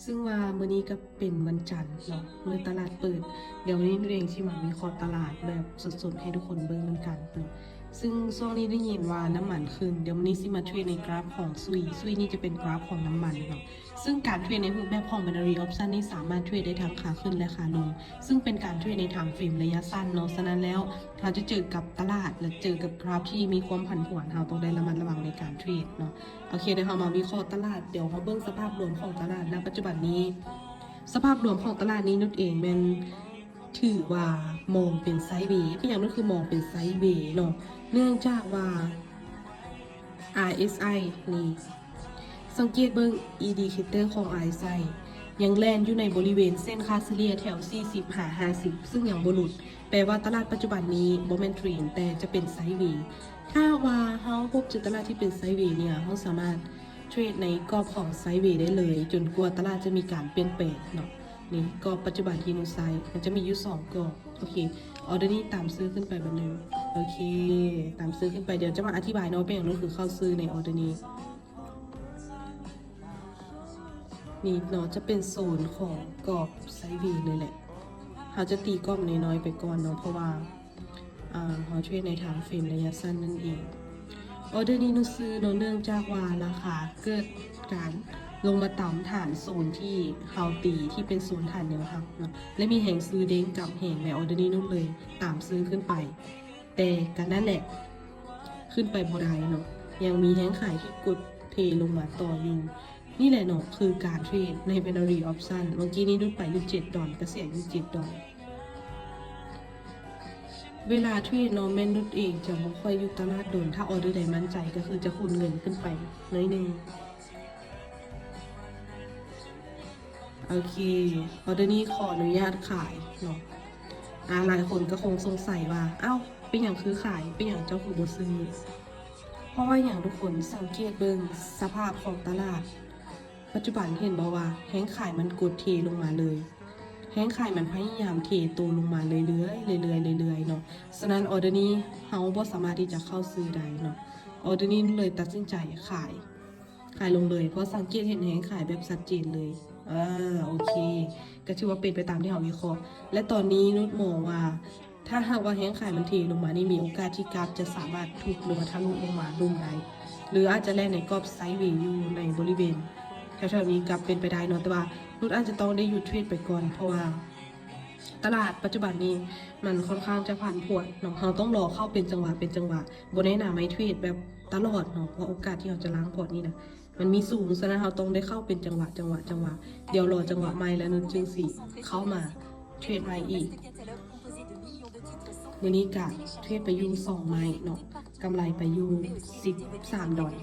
ຊຶ່ງວ່າມື້ນີ້ກໍເປັນວັນຈັນເນາະ ມື້ຕະຫຼາດເປີດ. ດຽວມື້ນີ້ນຸດເອງຊິມາວິເຄາະຕະຫຼາດແບບສົດໆ ໃຫ້ທຸກຄົນເບິ່ງນຳກັນເນາະ. ຊຶ່ງຊ່ວງນີ້ໄດ້ຍິນວ່ານ້ຳມັນຂຶ້ນ, ດຽວມື້ນີ້ຊິມາເທຣດໃນກຣາຟຂອງ SWING. SWING ນີ້ຈະເປັນກຣາຟຂອງນ້ຳມັນເນາະ. ຊຶ່ງການເທຣດໃນຮູບແບບຂອງ binary option ນີ້ສາມາດເທຣດໄດ້ທັງຂາຂຶ້ນ ແລະ ຂາລົງ, ຊຶ່ງເປັນການເທຣດໃນ time frame ໄລຍະສັ້ນເນາະ. ສະນັ້ນແລ້ວ ເຮົາຈະເຈີກັບຕະຫຼາດ ແລະ ເຈີກັບກຣາຟທີ່ມີຄວາມຜັນຜວນ, ເຮົາຕ້ອງໄດ້ລະມັດລະວັງໃນການເທຣດເນາະ. ໂອເຄ, ດຽວເຮົາມາວິເຄາະຕະຫຼາດ. ດຽວເຮົາເບິ່ງສະພາບລວມຂອງຕະຫຼາດນະປັດຈຸບັນນີ້. ສະພາບລວມຂອງຕະຫຼາດນີ້ ນຸດເອງແມ່ນຖືວ່າມອງເປັນໄຊເວ. ເປັນຫຍັງນຸດຄືມອງເປັນໄຊເວເນາະ? ເນື່ອງຈາກວ່າ RSI ນີ້ ສັງເກດເບິ່ງ indicator ຂອງ RSI ຍັງແລ່ນຢູ່ໃນບໍລິເວນເສັ້ນຄ່າສະເລ່ຍແຖວສີ່ສິບຫາຫ້າສິບ ຊຶ່ງຍັງບໍ່ຫຼຸດ, ແປວ່າຕະຫຼາດປັດຈຸບັນນີ້ບໍ່ແມ່ນເທຣນ ແຕ່ຈະເປັນໄຊເວ. ຖ້າຫາກວ່າເຮົາພົບເຈີຕະຫຼາດທີ່ເປັນໄຊເວນີ້ ເຮົາສາມາດເທຣດໃນກອບຂອງໄຊເວໄດ້ເລີຍ ຈົນກວ່າຕະຫຼາດຈະມີການປ່ຽນແປງເນາະ. ນີ້ກອບປັດຈຸບັນທີ່ນຸດໃຊ້ ມັນຈະມີຢູ່ສອງກອບ. ໂອເຄ, ອອເດີນີ້ຕາມຊື້ຂຶ້ນໄປບາດໜຶ່ງ. ໂອເຄ, ຕາມຊື້ຂຶ້ນໄປ. ດຽວຈະມາອະທິບາຍເນາະ ເປັນຫຍັງໜູຄືເຂົ້າຊື້ໃນອອເດີນີ້. ນີ້ເນາະ ຈະເປັນໂຊນຂອງກອບໄຊເວເລີຍແຫຼະ. ເຮົາຈະຕີກອບນ້ອຍໆໄປກ່ອນເນາະ ເພາະວ່າ ອ່າ ເຮົາເທຣດໃນ time frame ໄລຍະສັ້ນນັ້ນເອງ. ອອເດີນີ້ໜູຊື້ເນາະ ເນື່ອງຈາກວ່າລາຄາເກີດການລົງມາຕຳຖານໂຊນທີ່ເຮົາຕີ ທີ່ເປັນໂຊນຖານແນວຮັບເນາະ ແລະ ມີແຮງຊື້ເດ້ງກັບແຮງ ແລະ ອອເດີນີ້ໜູເລີຍຕາມຊື້ຂຶ້ນໄປ. ແຕ່ກະນັ້ນແຫຼະ ຂຶ້ນໄປບໍ່ໄດ້ເນາະ ຍັງມີແຮງຂາຍທີ່ກົດເທລົງມາຕໍ່ຢູ່. ນີ້ແຫຼະເນາະ ຄືການເທຣດໃນ binary option. ເມື່ອກີ້ນີ້ຫຼຸດໄປຢູ່ເຈັດດອນ ກະເສຍຢູ່ເຈັດດອນ. ເວລາເທຣດເນາະ ແມ່ນນຸດເອງຈະບໍ່ຄ່ອຍຢູ່ຕະຫຼາດດົນ. ຖ້າອອເດີໃດໝັ້ນໃຈ ກະຄືຈະຄູນເງິນຂຶ້ນໄປໜ້ອຍໜຶ່ງ. ໂອເຄ, ອອເດີນີ້ຂໍອະນຸຍາດຂາຍເນາະ. ອາ ຫຼາຍຄົນກໍຄົງສົງໄສວ່າ ອ້າວ ເປັນຫຍັງຄືຂາຍ? ເປັນຫຍັງເຈົ້າຄືບໍ່ຊື້? ເພາະວ່າຫຍັງ? ທຸກຄົນສັງເກດເບິ່ງສະພາບຂອງຕະຫຼາດປັດຈຸບັນ ເຫັນບໍ່ວ່າແຮງຂາຍມັນກົດເທລົງມາເລີຍ. ແຮງຂາຍມັນພະຍາຍາມເທໂຕລົງມາເລື້ອຍໆ ເລື້ອຍໆ ເລື້ອຍໆເນາະ. ສະນັ້ນ ອອເດີນີ້ເຮົາບໍ່ສາມາດທີ່ຈະເຂົ້າຊື້ໄດ້ເນາະ. ອອເດີນີ້ເລີຍຕັດສິນໃຈຂາຍ ຂາຍລົງເລີຍ ເພາະສັງເກດເຫັນແຮງຂາຍແບບຊັດເຈນເລີຍ. ເອີ ໂອເຄ ກໍຖືວ່າເປັນໄປຕາມທີ່ເຮົາວິເຄາະ. ແລະ ຕອນນີ້ນຸດມອງວ່າ ຖ້າຫາກວ່າແຮງຂາຍມັນເທລົງມານີ້ ມີໂອກາດທີ່ກາບຈະສາມາດທຸບ ຫຼືວ່າທະລຸລົງມາລຸ່ມໄດ້ ຫຼືອາດຈະແລ່ນໃນກອບໄຊເວຢູ່ໃນບໍລິເວນແຖວໆນີ້ ກາບເປັນໄປໄດ້ເນາະ. ແຕ່ວ່ານຸດອາດຈະຕ້ອງໄດ້ຢຸດເທຣດໄປກ່ອນ ເພາະວ່າຕະຫຼາດປັດຈຸບັນນີ້ມັນຄ່ອນຂ້າງຈະຜັນຜວນເນາະ. ເຮົາຕ້ອງລໍເຂົ້າເປັນຈັງຫວະເປັນຈັງຫວະ. ບໍ່ແນະນຳໃຫ້ເທຣດແບບຕະຫຼອດເນາະ ເພາະໂອກາດທີ່ເຮົາຈະລ້າງພອດນີ້ນະ ມັນມີສູງ. ສະນັ້ນເຮົາຕ້ອງໄດ້ເຂົ້າເປັນຈັງຫວະ ຈັງຫວະ ຈັງຫວະ. ດຽວລໍຈັງຫວະໃໝ່ ແລ້ວນຸດຈຶ່ງຊິເຂົ້າມາເທຣດໃໝ່ອີກ. ມື້ນີ້ກະເທຣດໄປຢູ່ສອງໄມ້ເນາະ ກຳໄລໄປຢູ່ສິບສາມດອນ.